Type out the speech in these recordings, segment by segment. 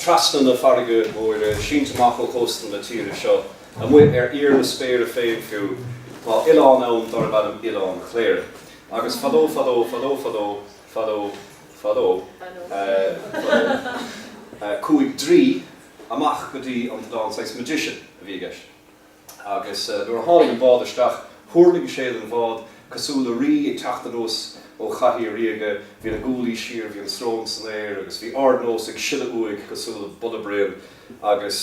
Trasna na farraige móire, sínte amach ó chósta na tíre seo, amuigh ar íor na spéire féin fiú, tá oileán ann darb ainm Oileán Chléire. Agus fadó fadó fadó fadó fadó fadó fadó chuaigh draoi amach go dtí an t-oileán, saghas magician a bhí i gceist. Agus nuair a tháinig an bád isteach, thuirling sé den bhád cosúil le rí ag teacht anuas ó chathaoir ríoga, bhí na guaillí siar, bhí an srón san aer agus bhí ardnós ag sileadh uaidh cosúil le boladh braon agus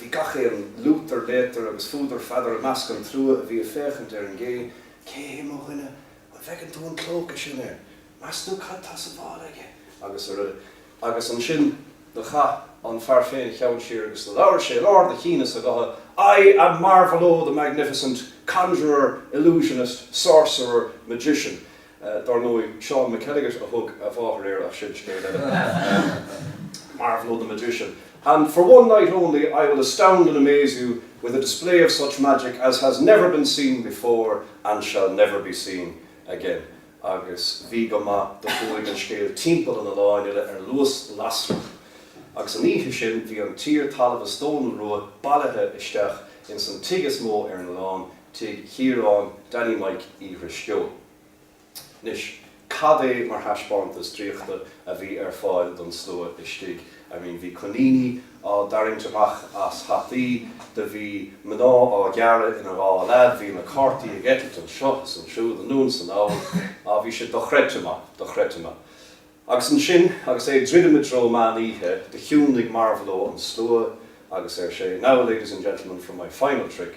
bhí gach aon liútar léatar agus fuadar feadar i measc an tslua a bhí ag féachaint ar an gcé. Cé hé mo dhuine? An bhfeiceann tú an clóca sin air? Meas tú cad tá sa mhála aige? Agus araile. Agus ansin do chaith an fear féin a cheann siar agus do labhair sé in ard a chinn is a ghutha, I am Marvolo the Magnificent, conjurer, illusionist, sorcerer, magician. Dar ndóigh, Seán McElligott a thug a mháthair air ach sin scéal eile. Marvolo the Magician. And for one night only I will astound and amaze you with a display of such magic as has never been seen before and shall never be seen again. Agus bhí go maith, do chuaigh an scéal timpeall an oileáin uile ar luas lasrach. Agus an oíche sin bhí an tír, talamh is Dónal Rua bailithe isteach ins an tigh is mó ar an oileán, tigh Chiaráin, Danny Mike Uí Dhrisceoil. Anois, cad é mar thaispeántas draíochta a bhí ar fáil don slua istigh. I mean, bhí coiníní á dtarraingt amach as hataí, do bhí mná á ghearradh ina dhá leath, bhí na cártaí ag eitilt anseo is ansiúd, anonn is anall. Á, bhí sé dochreidte maith, dochreidte maith. Agus ansin, agus é ag druidim i dtreo meán oíche, do chiúnaigh Marvolo an slua agus ar sé, Now, ladies and gentlemen, for my final trick,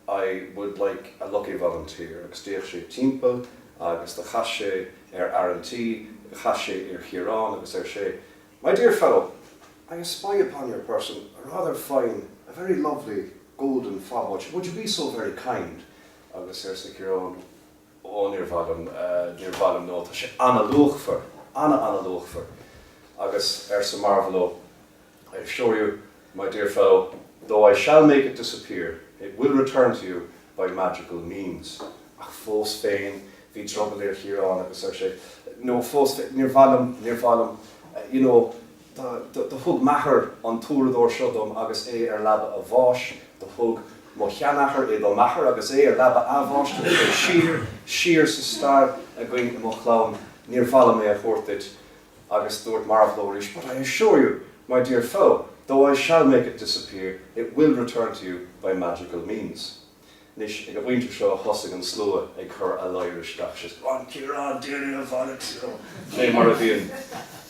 I would like a lucky volunteer agus d'fhéach sé timpeall agus do chas sé ar fhear an tí, chas sé ar Chiarán agus ar sé, My dear fellow, I espy upon your person a rather fine, a very lovely golden fob watch, would you be so very kind? Agus arsa Ciarán, Ó, níor mhaith liom, níor mhaith liom, no, tá sé ana-luachmhar, ana-ana-luachmhar. Agus arsa Marvolo, I assure you, my dear fellow, though I shall make it disappear, it will return to you by magical means. Ach fós féin, bhí drogall ar Chiarán agus ar sé, No, fós féin, níor mhaith liom, níor mhaith liom, you know, do thug m'athair an t-uaireadóir seo dom agus é ar leaba a bháis, do thug mo sheanathair é do m'athair agus é ar leaba a bháis, tá sé siar, siar sa stair againn i mo chlann, níor mhaith liom é a thabhairt duit. Agus dúirt Marvolo arís, But I assure you, my dear fellow, though I shall make it disappear, it will return to you by magical means. Anois, ag an bpointe seo, thosaigh an slua ag cur a ladhar isteach. Says, Go on, Ciarán, déan é a bhollocks, you know, fé mar a bhíonn,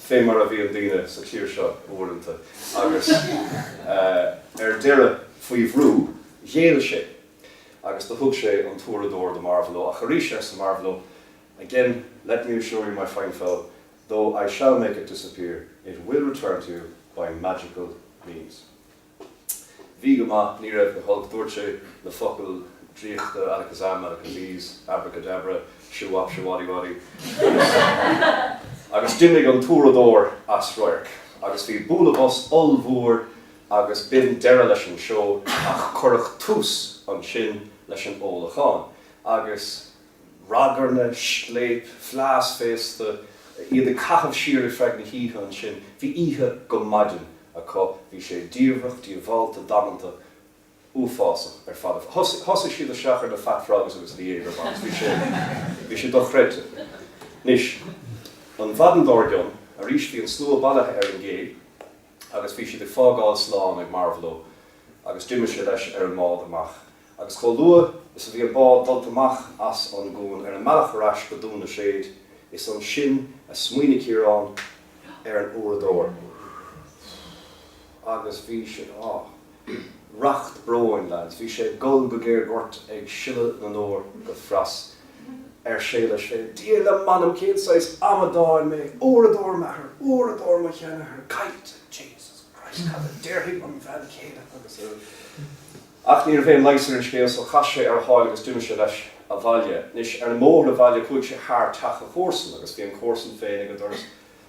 fé mar a bhíonn daoine sa tír seo uaireanta. Agus ar deireadh, faoi bhrú, ghéill sé. Agus do thug sé an t-uaireadóir do Marvolo. Ach arís, arsa Marvolo, Again, let me assure you, my fine fellow, though I shall make it disappear, it will return to you by magical means. Bhí go maith, ní raibh go holc, dúirt sé na focail draíochta, alakazam, alakazeez, abracadabra, shoo-wop, shoo-waddy-waddy, agus d'imigh an t-uaireadóir as radharc. Agus bhí bualadh bos ollmhór agus b'in deireadh leis an seó, ach cuireadh tús ansin leis an ólachán. Agus. ragairne, scléip, fleá 's féasta, iad ag caitheamh siar ar feadh na hoíche ansin. Bhí oíche go maidin acu. Bhí sé diamhrach, diabhalta, damanta, uafásach ar fad. Thosaigh siad isteach ar na Fat Frogs agus na Jaeger Bombs. Bhí sé, bhí sé dochreidte. Anois, an mhaidin dár gcionn, arís bhí an slua bailithe ar an gcé agus bhí siad ag fágáil slán ag Marvolo agus d'imigh sé leis ar an mbád amach Agus chomh luath is a bhí an bád dulta amach as an gcuan ar an mbealach ar ais go Dún na Séad, is ansin a smaoinigh Ciarán ar an uaireadóir. Agus bhí sé, á, racht bróin, lads, bhí sé ag gol go géar goirt ag sileadh na ndeor go fras. Ar sé leis féin, Dia le m'anam, cén saghas amadáin mé, uaireadóir m'athar, uaireadóir mo sheanathar, caillte, Jesus Christ, cad a déarfaidh an bhean chéile agus a. Ach ní raibh aon leigheas ar an scéal so chas sé ar a sháil agus d'imigh sé leis abhaile. Anois, ar an mbóthar abhaile chuaigh sé thar teach a chomharsan agus bhí an comharsan féin ag an doras.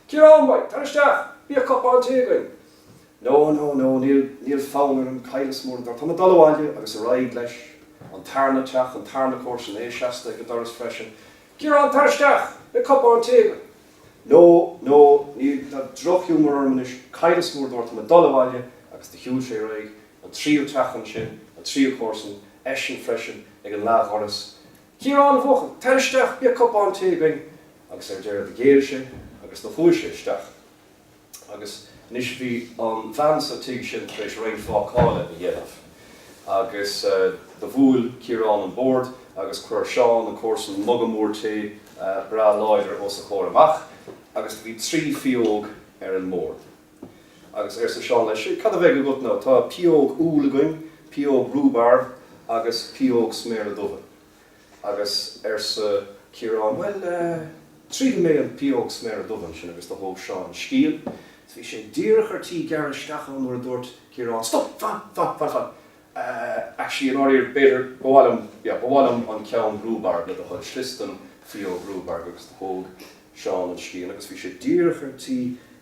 Ciarán, boy, tar isteach! Bíodh cupán tae againn! No, no, no, níl, níl fonn orm, cailleas an uaireadóir, tá mé ag dul abhaile agus ar aghaidh leis. An tarna teach, an tarna comharsan, é seasta ag an doras freisin. Ciarán, tar isteach! Beidh cupán tae againn! No, no, níl, tá drochghiúmar orm anois, cailleas mór dór, tá mé ag dul abhaile, agus do shiúil sé ar aghaidh, an tríú teach ansin, an tríú comharsan, eisean freisin ag an leathdhoras. Ciarán, a bhuachaill, tar isteach, bíodh cupán tae againn! Agus ar deireadh do ghéill sé agus do chuaigh sé isteach. Agus anois bhí an bhean sa tigh sin tar éis roinnt bhácála a dhéanamh. Agus do bhuail Ciarán an bord agus chuir Seán, an comharsan, muga mór tae breá láidir os a chomhair amach agus do bhí trí phióg ar an mbord. Agus arsa Seán leis, Cad a bheidh agat now? Tá pióg úll againn, pióg rúbarb agus pióg sméara dubha. Agus arsa Ciarán, Bhuel, triailfidh mé an pióg sméara dubha ansin agus do thóg Seán scian is bhí sé díreach ar tí gearradh isteach ann nuair a dúirt Ciarán, Stop! Fan! Fan! Fan! Fan! Actually, i ndáiríre, b'fhéidir, ba mhaith liom, yeah, ba mhaith liom an ceann rúbarb le do thoil, slios den phióg rúbarb agus do thóg Seán an scian agus bhí sé díreach ar tí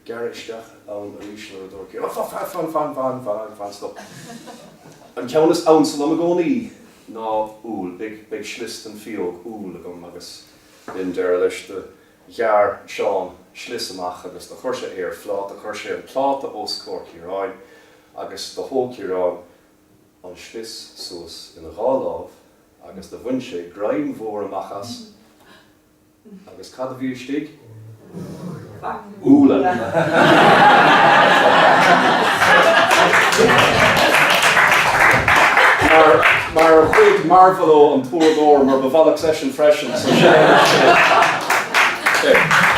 gearradh isteach ann arís nuair a dúirt Ciarán, Fan! Fan! Fan! Fan! Fan! Fan! Fan! Stop! An ceann is ansa liom i gcónaí ná úll. Beidh, beidh slios den phióg úll agam agus b'in deireadh leis. Do ghearr Seán slios amach agus do chuir sé é ar phláta, chuir sé an pláta os comhair Chiaráin agus do thóg Ciarán an slios suas ina dhá láimh agus do bhain sé greim mhór amach as agus cad a bhí istigh? Úlla. Mar, mar a thuig Marvolo an t-uaireadóir mar ba bhollox eisean freisin, so sin é.